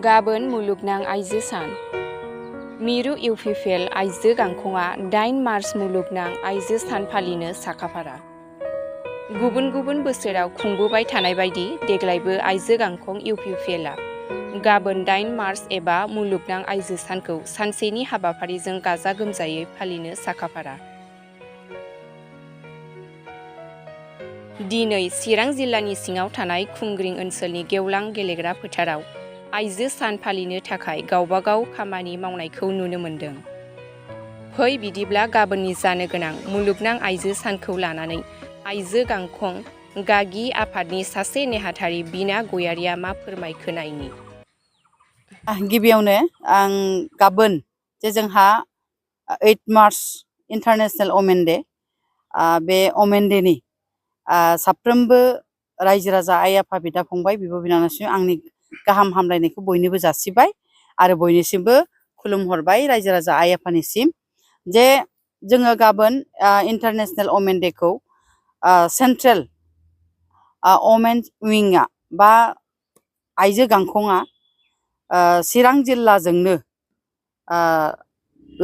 गाबोन मुलुगनां आइजो सान। मिरु इउपिपिएल आइजो गांखंआ 8 मार्च मुलुगनां आइजो सान फालिनो साखाफारा। गुबुन गुबुन बोसोराव खुंबोबाय थानाय बायदि देग्लायबो आइजो गांखं इउपिपिएलआ गाबोन 8 मार्च एबा मुलुगनां आइजो सानखौ सानसेनि हाबाफारिजों गाजा गोमजायै फालिनो साखाफारा। दिनै चिरां जिल्लानि सिङाव थानाय खुंग्रिं ओनसोलनि गेवलां गेलेग्रा फोथाराव आइजो सान फालिनो थाखाय गावबागाव खामानि मावनायखौ नुनो मोन्दों। फै बिदिब्ला गाबोननि जानो गोनां मुलुगनां आइजो सानखौ लानानै आइजो गांखं गागि आफादनि सासे नेहाथारि बिना गयारिया मा फोरमायखो नायनि। गिबियावनो आं गाबोन जे जोंहा 8 मार्च इन्टारनेशनेल वमेन डे, बे वमेन डेनि साफ्रोमबो रायजो राजा आइ आफा बिदा फंबाय बिब' बिनानावसिम आंनि गाहाम हामलायनायखौ बयनोबो जासिबाय आरो बयनिसिमबो खुलुमहरबाय रायजो राजा आइ आफानिसिम जे जोङो गाबोन इन्टारनेशनेल वमेन डेखौ सेन्ट्रेल वमेन उइंआ बा आइजो गांखंआ चिरां जिल्लाजोंनो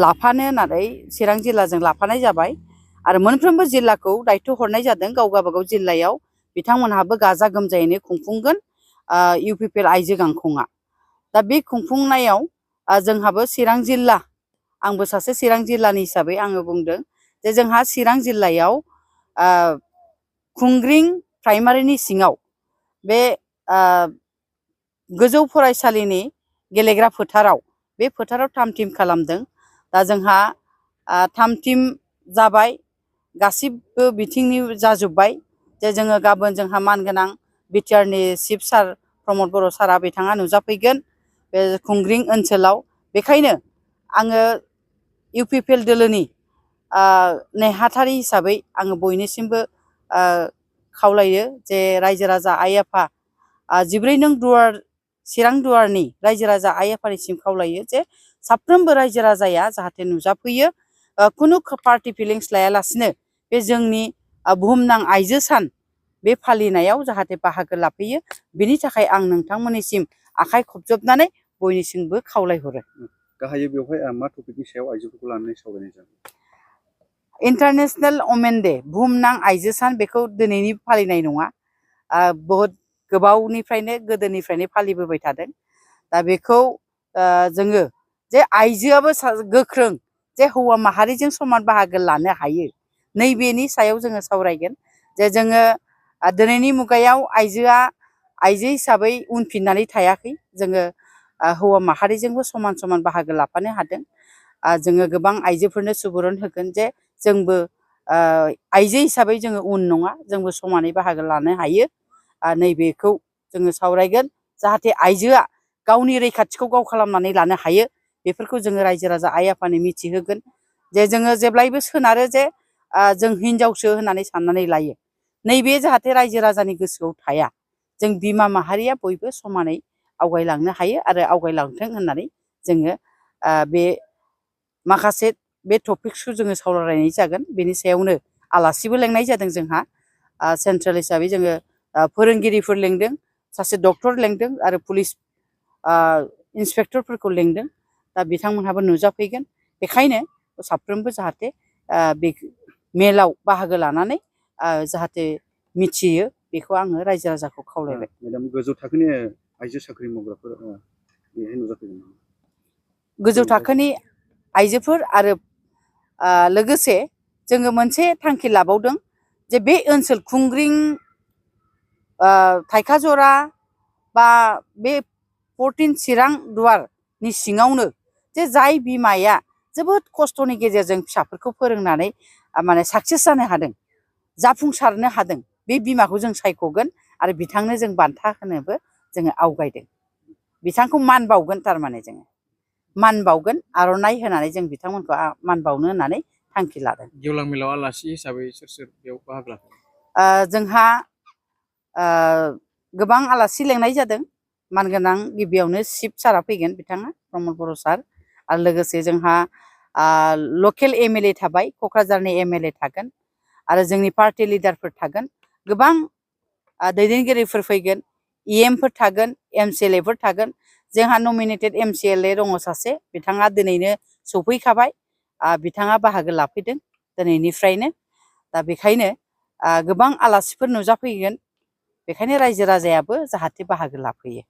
लाफानो होननानै चिरां जिल्लाजों लाफानाय जाबाय आरो मोनफ्रोमबो जिल्लाखौ दायथ' हरनाय जादों। गाव गावबागाव जिल्लायाव बिथांमोनहाबो गाजा गोमजायैनो खुंफुंगोन इउपिपिएल आइजो गांखंआ। दा बे खुंफुंनायाव जोंहाबो चिरां जिल्ला, आंबो सासे चिरां जिल्लानि हिसाबै आङो बुंदों जे जोंहा चिरां जिल्लायाव खुंग्रिं प्राइमारिनि सिङाव बे गोजौ फरायसालिनि गेलेग्रा फोथाराव बे फोथाराव थाम थिम खालामदों। दा जोंहा थाम थिम जाबाय, गासिबो बिथिंनि जाजोब्बाय जे जोङो गाबोन जोंहा मानगोनां बिटिआरनि चिफ सार प्रमद बर' सारा बिथाङा नुजाफैगोन बे खुंग्रिं ओनसोलाव। बेखायनो आङो इउपिपिएल दोलोनि नेहाथारि हिसाबै आङो बयनिसिमबो खावलायो जे रायजो राजा आइ आफा 14 नं दुवार चिरां दुवारनि रायजो राजा आइ आफानिसिम खावलायो जे साफ्रोमबो रायजो राजाया जाहाथे नुजाफैयो, खुनु पार्टि फिलिंस लायालासिनो बे जोंनि बुहुमनां आइजो सान बे फालिनायाव जाहाथे बाहागो लाफैयो। बिनि थाखाय आं नोंथांमोननिसिम आखाइ खबजबनानै बयनिसिमबो खावलायहरो। गाहायै बेवहाय मा टपिकनि सायाव आइजोफोरखौ लानानै सावरायनाय जागोन? इन्टारनेशनेल वमेन डे बुहुमनां आइजो सान बेखौ दिनैनि फालिनाय नङा, बहुद गोबावनिफ्रायनो गोदोनिफ्रायनो फालिबोबाय थादों। दा बेखौ जोङो जे आइजोआबो गोख्रों जे हौवा माहारिजों समान बाहागो लानो हायो, नैबेनि सायाव जोङो सावरायगोन। जे जोङो दिनैनि मुगायाव आइजोआ आइजो हिसाबै उनफिननानै थायाखै, जोङो हौवा माहारिजोंबो समान समान बाहागो लाफानो हादों। जोङो गोबां आइजोफोरनो सुबुरुन होगोन जे जोंबो आइजो हिसाबै जोङो उन नङा, जोंबो समानै बाहागो लानो हायो। नैबेखौ जोङो सावरायगोन जाहाथे आइजोआ गावनि रैखाथिखौ गाव खालामनानै लानो हायो। बेफोरखौ जोङो रायजो राजा आइ आफानो मिथिहोगोन जे जोङो जेब्लायबो सोनारो जे जों हिनजावसो होननानै साननानै लायो, नैबे जाहाथे रायजो राजानि गोसोआव थाया। जों बिमा माहारिया बयबो समानै आवगायलांनो हायो आरो आवगायलांथों होननानै जोङो बे माखासे बे टपिक्सखौ जोङो सावरायनाय जागोन। बेनि सायावनो आलासिबो लेंनाय जादों जोंहा सेन्ट्रेल हिसाबै जोङो फोरोंगिरिफोर लेंदों, सासे डक्टर लेंदों आरो पुलिस इन्सपेक्टरफोरखौ लेंदों। दा बिथांमोनहाबो नुजाफैगोन। बेखायनो साफ्रोमबो जाहाथे बे मेलाव बाहागो लानानै जाहाथे मिथियो, बेखौ आङो रायजो राजाखौ खावलायबाय। मेडाम, गोजौ थाखोनि आइजो साख्रि मावग्राफोर बेहाय नुजाफैगोन नामा? गोजौ थाखोनि आइजोफोर आरो लोगोसे जोङो मोनसे थांखि लाबावदों जे बे ओनसोल खुंग्रिं थाइखाजरा बा बे 14 चिरां दुवारनि सिङावनो जे जाय बिमाया जोबोद खस्थ'नि गेजेरजों फिसाफोरखौ फोरोंनानै माने साक्सेस जानो हादों, जाफुंसारनो हादों, बे बिमाखौ जों सायख'गोन आरो बिथांनो जों बान्था होनोबो जोङो आवगायदों। बिथांखौ मान बावगोन, थारमाने जोङो मान बावगोन, आर'नाइ होनानै जों बिथांमोनखौ मान बावनो होननानै थांखि लादों। गेवलां मेलाव आलासि हिसाबै सोर सोर बेयाव बाहागो लादों? जोंहा गोबां आलासि लेंनाय जादों। मानगोनां गिबियावनो चिफ सारा फैगोन, बिथाङा प्रमद बर' सार, आरो लोगोसे जोंहा लकेल एमएलए थाबाय, क'क्राझारनि एमएलए थागोन आरो जोंनि पार्टि लिडारफोर थागोन, गोबां दैदेनगिरिफोर फैगोन, इएमफोर थागोन, एमसिएलएफोर थागोन। जोंहा नमिनेटेड MCLA दङ सासे, बिथाङा दिनैनो सफैखाबाय, बिथाङा बाहागो लाफैदों दिनैनिफ्रायनो। दा बेखायनो गोबां आलासिफोर नुजाफैगोन, बेखायनो रायजो राजायाबो जाहाथे बाहागो लाफैयो।